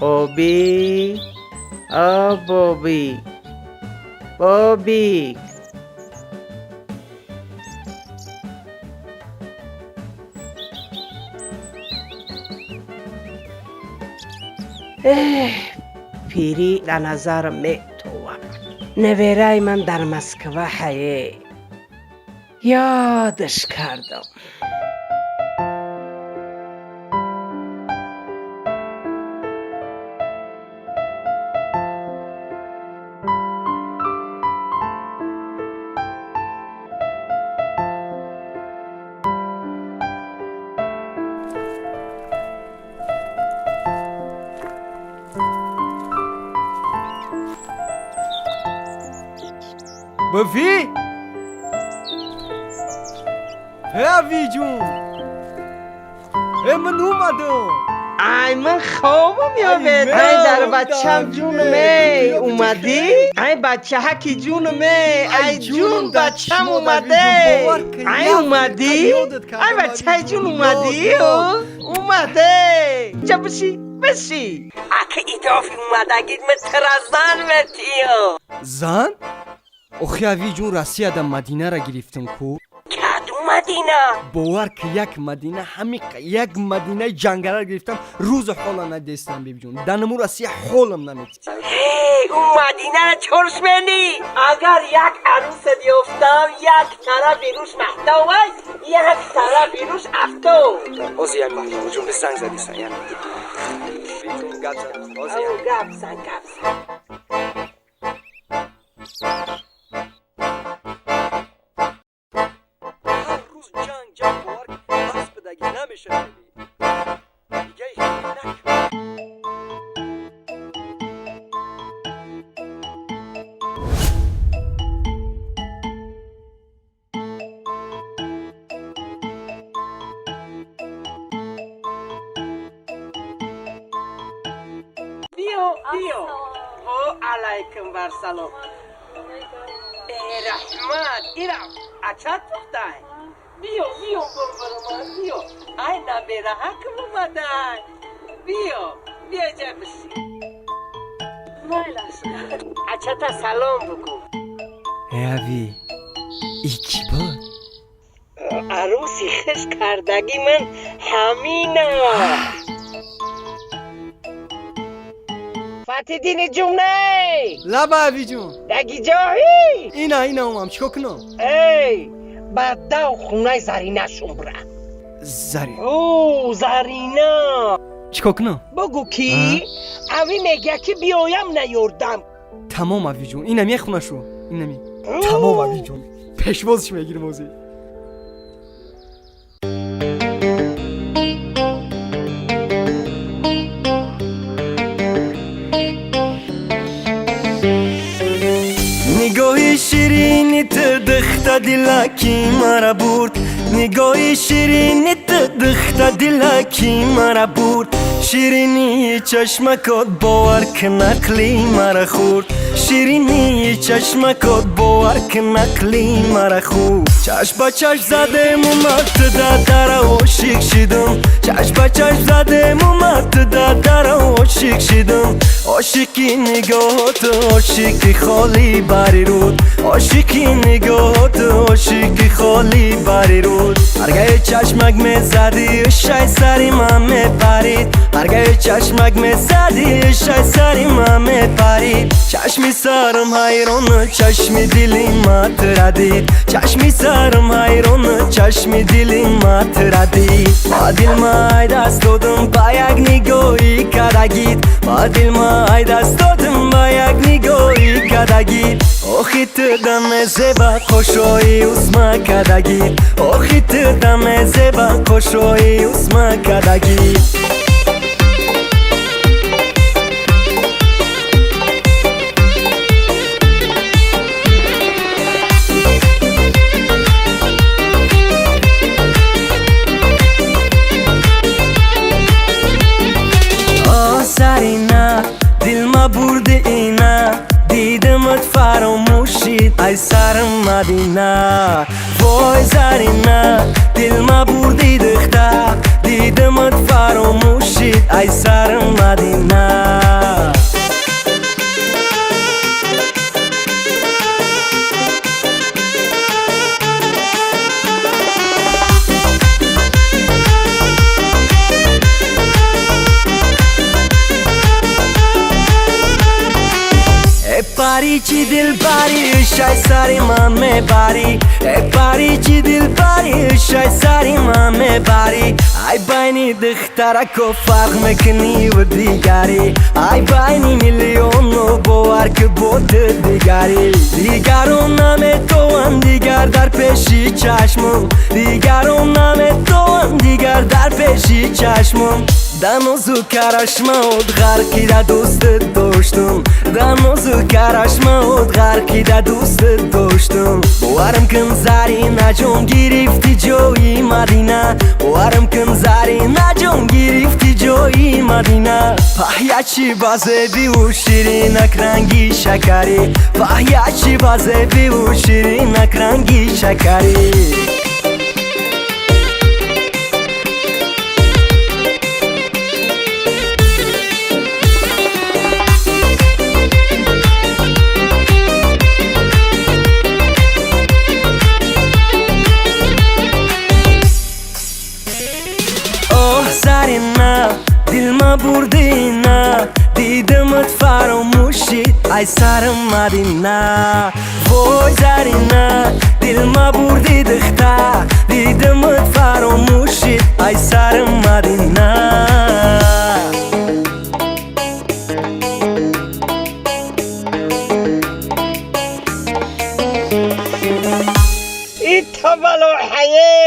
Боби, о Боби, Боби. Эҳ, пирӣ дар назарам метовад. Невераи ман дар Москва ҳае. Ёдаш кардам. Бави? Э, Авиҷун! Э, ман омадам! Ай, ман хобам ёбед. Ай, дар бачам ҷунам, эй, омадӣ? Ай, бачаҳаки ҷунам, эй, ай ҷун, бачам омаде. Ай, омадӣ? Ай, бачаи ҷун, омадӣ? Омаде. Ҷа биши, биши. Ака идофи омадагит ма зан метиё. Зан? Охи, Авиҷун, Россияда Мадинара гирифтам ку. Каду Мадина? Бовар ки, як Мадина, ҳамиқа як Мадинаи ҷангалар гирифтам, рӯзу ҳолам надестам, бибиҷун. Данаму Россия ҳолам намети. Эй, ӯ Мадинара чорш мени? Агар як арӯсат ёфтам, як тарафи рӯш маҳтовай, як тарафи рӯш афтов. Ҳозир, як Маҳмудҷун бе занг задисан, як гап зан. Гап зан, гап зан. Ҳар рӯз ҷанг, ҷанг, бовар бас бидаги намешавад. Дига накун. Биё, биё. Во алайкум бар салом. Э, раҳмат, ира ачат пухтай. Биё, биё, бурбурман, биё. Ай, набераҳакам омадай. Биё, биё, ҷа биши. Ачата салом бугӯ. Э, Ави, и кӣ буд? Арӯси хиш кардагӣ ман ҳамина. Фатидини ҷумней! Лаба, Авиҷун. Даги ҷоҳӣ? Ина, ина омам, чикор кунам? Эй, ба дав хунаи Заринашон бира. Зари? Ӯ, Зарина. Чикор кунам? Бугӯ ки ави мегӯяд ки биёям наёрдам. Тамом, Авиҷун, инами хунашу, инами. Тамом, Авиҷун, пешвозш мегирим ҳозир. Нигоҳи ширини ту, духта, дилаки мара бурд. Нигоҳи ширини ту, духта, дилаки мара бурд. Ширинии чашмакот, бовар ки, нақли мара хӯрд. Ширинии чашмакот, бовар ки, нақли мара хӯрд. Чашм ба чашм задему, ман туда дара ошиқ шидам. Чашм ба чашм задему, ман туда дара ошиқ шидам. Ошиқи нигоҳоту, ошиқи холи бари руд. Ошиқи нигоҳоту, ошиқи холи бари руд. Ҳаргаи чашмак мезадӣ, шай сари ман мепарид. Ҳаргаи чашмак мезадӣ, шай сари ман мепарид. Чашми сарам ҳайрон, чашми дили ма тура дид. Чашми сарам ҳайрон, чашми дили ма тура дид. Ба дил ма ай даст додам ба як нигоҳи кадагид. Ба дил ма ай даст додам ба як нигоҳи кадагид. Охи, ту даме зеба қошои усма кадагид. Охи, ту даме зеба қошои усма кадагид. О Зарина, дилма бурди, ина дидамат, фаромӯшид ай сарам Мадина. Вой, Зарина, дилма бурди, духта. Дидамат фаромӯш шид, ай сарим Мадина. Пари чи дилбари, шай сари ман мебарӣ. Э пари чи дилбари, шай сари ман мебарӣ. Ай байни духтарако фарқ мекуниву дигарӣ. Ай байни миллиону бовар ки бо ту дигарӣ. Дигарон наметавонанд дигар дар пеши чашмам. Дигарон наметавонанд дигар дар пеши чашмам. Данозу карашмаот ғарқида дӯстат доштум. Данозу карашмаот ғарқида дӯстат доштум. Боварам кун, Зарина ҷон, гирифти ҷои Мадина. Боварам кун, Зарина ҷон, гирифти ҷои Мадина. Паҳячи базебиву ширинак ранги шакарӣ. Паҳячи базебиву ширинак ранги шакарӣ. Оҳ, Зарина, дилма бурдина. Дидамат фаромӯш шид, ай сарим Мадина. Вой, Зарина, дилма бурди, духтар. Дидамат фаромӯш шид, ай сарим Мадина. Итабалоҳае.